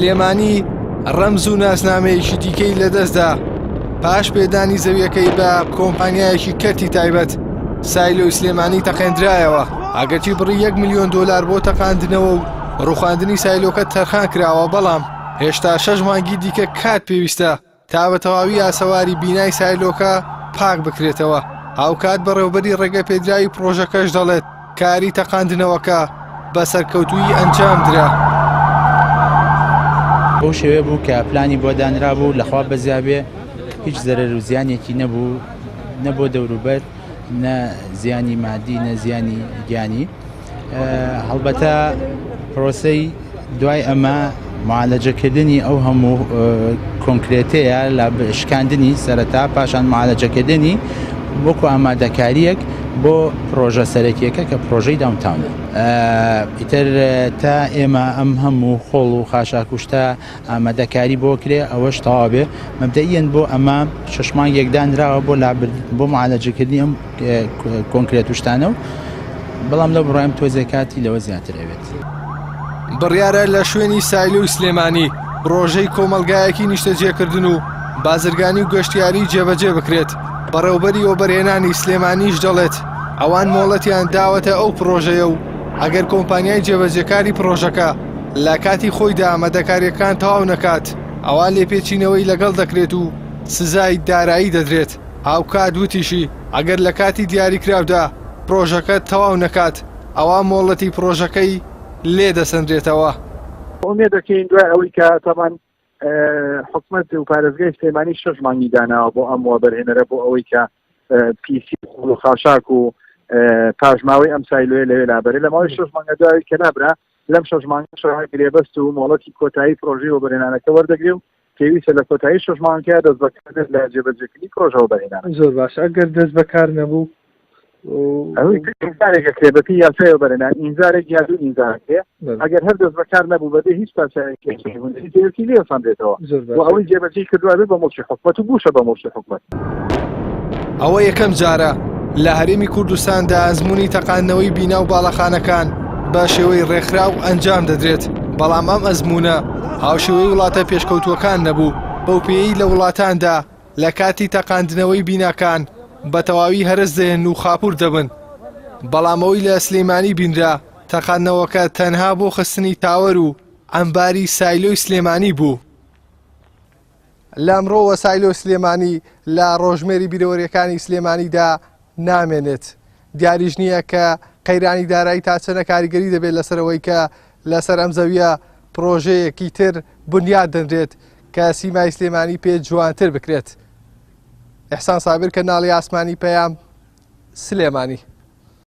سلێمانی ڕەمز و ناسنامەیەکی دیکەی لەدەستدا پاش پێدانی زەویەکەی بە کۆمپانیایەکی کەرتی تایبەت سایلۆی سلێمانی تەقێندرایەوە ئەگەرچی بڕی 1 میلیۆن دلار بۆ تەقاندنەوە و ڕوخاندنی سایلۆکە تەرخان کراوە بەڵام هێشتا شەش مانگی دیکە کات پێویستە تا بە تەواوی ئاسەواری بینای سایلۆکە پاک بکرێتەوە. هاوکات بەڕێوبەری ڕێگەپێدراوی پڕۆژەکەش دەڵێت، کاری تەقاندنەوەکە بە سەرکەوتوویی ئەنجامدرا. بەو شێوەیە بوو کە پلانی بۆ دانرابوو، لە خوا بەزیابێ هیچ زەرەر و زیانێکی نەبوو، نە بۆ دەوروبەر، نە زیانی مادی، نە زیانی گیانی. هەڵبەتە پرۆسەی دوای ئەمە معالەجەکردنی ئەو هەموو کۆنکرێتەیە لە شکاندنی سەرەتا پاشان معالەجەکردنی وەکو ئامادەکاریەک بۆ پرۆژە سەرەکیەکە کە پرۆژەی داونتاونە ئیتر تا ئێمە ئەم هەموو خۆڵ و خاشاکوشتە ئامادەکاری بۆ کرێ ئەوەش تەواو بێ مەبدەئیەن بۆ ئەمە شەش مانگێک دانراوە بۆ لابرد بۆ معالەجەکردنی ئەم کۆنکرێت و شتانە و بەڵام لەو بڕایم تۆزێ کاتی لەوە زیاتر ئەوێت. بڕیارە لە شوێنی سایلۆی سلێمانی پڕۆژەی کۆمەڵگایەکی نیشتەجێکردن و بازرگانی و گەشتیاری جێبەجێ بکرێت، بەڕێوبەری وەبەرهێنانی سلێمانیش دەڵێت، ئەوان مۆڵەتیان داوەتە ئەو پڕۆژەیە و ئەگەر کۆمپانیای جێبەجێکاری پڕۆژەکە لە کاتی خۆیدا ئامادەکارییەکان تەواو نەکات، ئەوا لێپێچینەوەی لەگەڵ دەکرێت و سزای دارایی دەدرێت. هاوکات وتیشی، ئەگەر لە کاتی دیاریکراودا پڕۆژەکە تەواو نەکات، ئەوا مۆڵەتی پڕۆژەکەی لێ دەسەنرێتەوە. ئومێد دەکەین دوای ئەوەی کە تەبعەن حکومەت و پارێزگای سلێمانی شەش مانگی داناوە بۆ ئەم وەبەرهێنەرە بۆ ئەوەی کە پیسی خۆڵ و خاشاک و پاشماوەی ئەم سایلۆیە لەوێ لابەرێ لە ماوەی شەش مانگە دوای کە لابرا لەم شەش مانگەشەوە گرێبەست و مۆڵەتی کۆتایی پرۆژەی وەبەرهێنانەکە وەردەگرێ و پێویستە لە کۆتایی شەش مانگەکە دەست بەکار بێت لە جێبەجێکردنی پرۆژە وەبەرهێنانەکە. زۆر باشە ئەگەر دەست بەکار نەبوو ئەوەی ئینزارێک ئەکرێ بەپێی یاسای وەبەرهێنان ئینزارێک یا دوو ئینزار ئەکرێ ئەگەر هەر دەست بەکار نەبوو بەبێ هیچ پاساوێکی هونەری پێویستی لێ ئەسەندرێتەوە و ئەوەی جێبەجێی کردووە ئەبێ بە موڵکی حکومەت و بووشە بە موڵکی حکومەت. ئەوە یەکەم جارە لە هەرێمی کوردستاندا ئەزموونی تەقاندنەوەی بینا و باڵەخانەکان بە شێوەی ڕێکخراو ئەنجام دەدرێت، بەڵام ئەم ئەزموونە هاوشێوەی وڵاتە پێشکەوتووەکان نەبوو، بەو پێیەی لە وڵاتاندا لە کاتی تەقاندنەوەی بیناکان بە تەواوی هەرەس دەهێن و خاپوور دەبن، بەڵام ئەوەی لە سلێمانی بینرا تەقاندنەوەکە تەنها بۆ خستنی تاوەر و عەمباری سایلۆی سلێمانی بوو. لە ئەمڕۆوە سایلۆی سلێمانی لە ڕۆژمێری بیرەوەرییەکانی سلێمانیدا نامێنێت. دیاریش نییە کە قەیرانی دارایی تا چەنە کاریگەری دەبێت لەسەر ئەوەی کە لەسەر ئەم زەویە پرۆژەیەکی تر بنیات دەنرێت کە سیمای سلێمانی پێ جوانتر بکرێت. ئیحسان سابیر، کەناڵی ئاسمانی پەیام، سلێمانی.